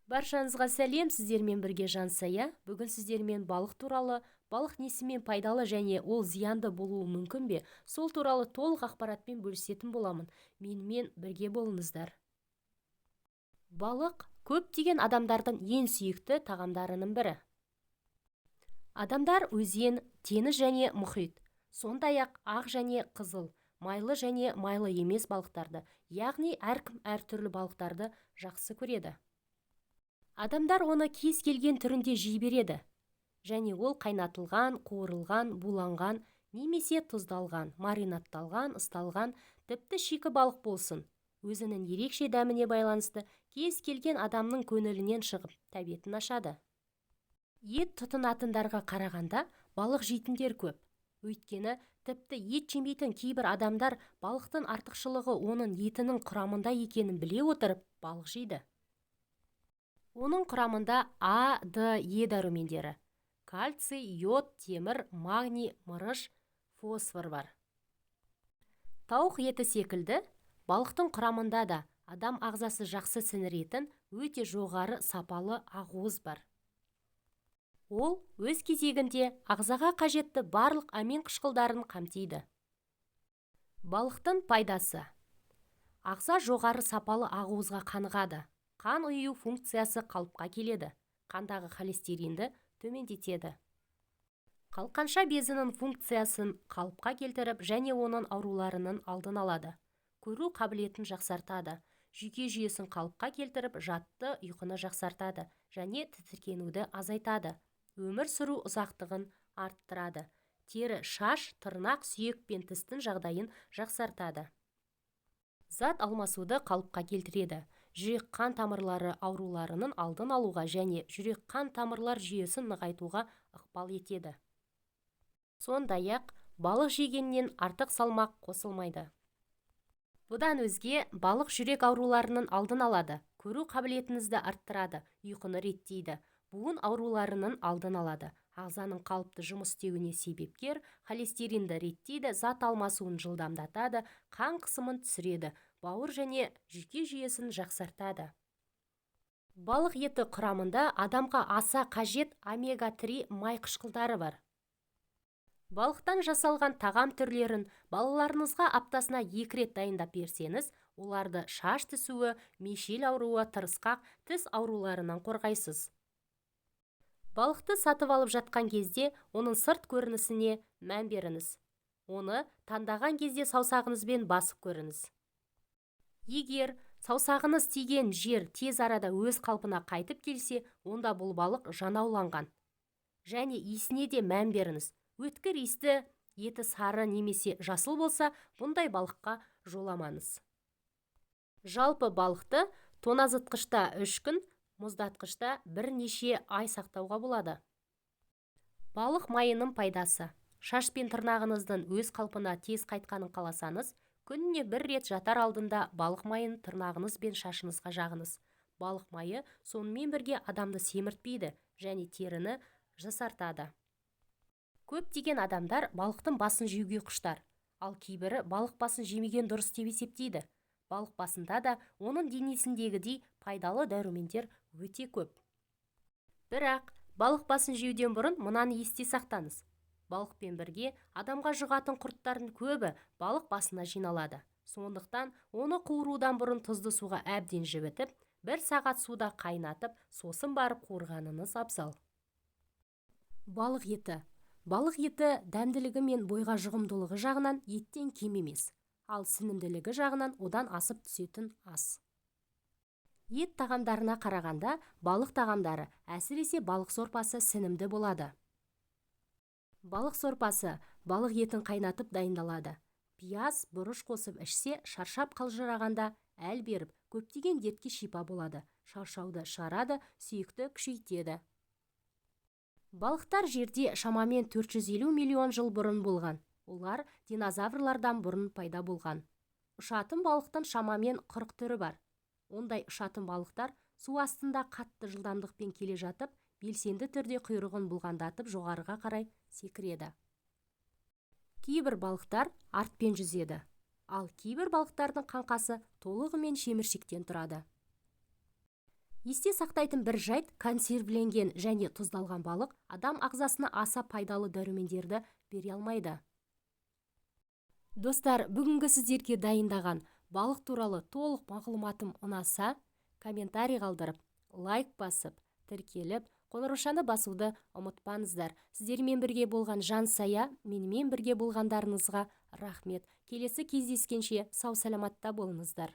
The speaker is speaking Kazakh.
Баршаңызға сәлем, сіздермен бірге Жансая. Бүгін сіздермен балық туралы, балық несімен пайдалы және ол зиянды болуы мүмкін бе, сол туралы толық ақпаратпен бөлісетін боламын. Менімен бірге болыңыздар. Балық көптеген адамдардың ең сүйікті тағамдарының бірі. Адамдар өзен, теңіз және мұхит, сондай-ақ ақ және қызыл, майлы және майлы емес балықтарды, яғни әркім әртүрлі балықтарды жақсы көреді. Адамдар оны кез келген түрінде жей береді. Және ол қайнатылған, қуырылған, буланған немесе тұздалған, маринадталған, ысталған, тіпті шикі балық болсын. Өзінің ерекше дәміне байланысты кез келген адамның көңілінен шығып, тәбетін ашады. Ет тұтынатындарға қарағанда балық жейтіндер көп. Өйткені тіпті ет жемейтін кейбір адамдар балықтың артықшылығы оның етінің құрамында екенін біле отырып балық жейді. Оның құрамында А, Д, Е дәрумендері, кальций, йод, темір, магний, мырыш, фосфор бар. Тауық еті секілді балықтың құрамында да адам ағзасы жақсы сіңіретін өте жоғары сапалы ақуыз бар. Ол өз кезегінде ағзаға қажетті барлық амин қышқылдарын қамтиды. Балықтың пайдасы. Ағза жоғары сапалы ақуызға қанығады. Қан ұю функциясы қалыпқа келеді. Қандағы холестеринді төмендетеді. Қалқанша безінің функциясын қалыпқа келтіріп және оның ауруларының алдын алады. Көру қабілетін жақсартады. Жүйке жүйесін қалыпқа келтіріп, жатты ұйқыны жақсартады және тітіркенуді азайтады. Өмір сүру ұзақтығын арттырады. Тері, шаш, тырнақ, сүйек пен тістің жағдайын жақсартады. Зат алмасуды қалыпқа келтіреді. Жүрек-қан тамырлары ауруларының алдын алуға және жүрек-қан тамырлар жүйесін нығайтуға ықпал етеді. Сондай-ақ, балық жегеннен артық салмақ қосылмайды. Бұдан өзге, балық жүрек ауруларының алдын алады, көру қабілетіңізді арттырады, ұйқыны реттейді, буын ауруларының алдын алады, ағзаның қалыпты жұмыс істеуіне себепкер, холестеринді реттейді, зат алмасуын жылдамдатады, қан қысымын түсіреді, бауыр және жүйке жүйесін жақсартады. Балық еті құрамында адамға аса қажет омега-3 май қышқылдары бар. Балықтан жасалған тағам түрлерін балаларыңызға аптасына 2 рет дайындап берсеңіз, оларды шаш түсуі, мешел ауруы, тырысқақ, тіс ауруларынан қорғайсыз. Балықты сатып алып жатқан кезде оның сырт көрінісіне мән беріңіз. Оны таңдаған кезде саусағыңызбен басып көріңіз. Егер саусағыңыз тиген жер тез арада өз қалпына қайтып келсе, онда бұл балық жанауланған. Және иісіне де мән беріңіз. Өткір иісті, еті сары немесе жасыл болса, бұндай балыққа жоламаңыз. Жалпы балықты тоңазытқышта 3 күн, мұздатқышта бірнеше ай сақтауға болады. Балық майының пайдасы. Шаш пен тырнағыңыздың өз қалпына тез қайтқанын қаласаңыз, күніне бір рет жатар алдында балық майын тырнағыңыз бен шашыңызға жағыңыз. Балық майы сонымен бірге адамды семіртпейді және теріні жасартады. Көптеген адамдар балықтың басын жеуге құштар, ал кейбірі балық басын жемеген дұрыс деп есептейді. Балық басында да оның денесіндегідей пайдалы дәрумендер өте көп. Бірақ балық басын жеуден бұрын мынаны есте сақтаңыз. Балықпен бірге адамға жұғатын құрттардың көбі балық басына жиналады. Сондықтан оны қуырудан бұрын тұзды суға әбден жібітіп, 1 сағат суда қайнатып, сосын барып қуырғаныңыз абзал. Балық еті. Балық еті дәмділігі мен бойға жұғымдылығы жағынан еттен кем емес, ал сіңімділігі жағынан одан асып түсетін ас. Ет тағамдарына қарағанда балық тағамдары, әсіресе балық сорпасы сіңімді болады. Балық сорпасы балық етін қайнатып дайындалады. Пияз, бұрыш қосып ішсе, шаршап қалжырағанда әл беріп, көптеген дертке шипа болады, шаршауды шығарады, сүйекті күшейтеді. Балықтар жерде шамамен 450 миллион жыл бұрын болған. Олар динозаврлардан бұрын пайда болған. Ұшатын балықтың шамамен 40 түрі бар. Ондай ұшатын балықтар су астында қатты жылдамдықпен келе жатып, белсенді түрде құйрығын бұлғаңдатып жоғарыға қарай секіреді. Кейбір балықтар артпен жүзеді, ал кейбір балықтардың қаңқасы толығымен шеміршектен тұрады. Есте сақтайтын бір жайт: консервіленген және тұздалған балық адам ағзасына аса пайдалы дәрумендерді бере алмайды. Достар, бүгінгі сіздерге дайындаған балық туралы толық мағлұматым ұнаса, комментарий қалдырып, лайк басып, тіркеліп, қоңыраушаны басуды ұмытпаңыздар. Сіздермен бірге болған Жансая. Менімен бірге болғандарыңызға рахмет. Келесі кездескенше сау-саламатта болыңыздар.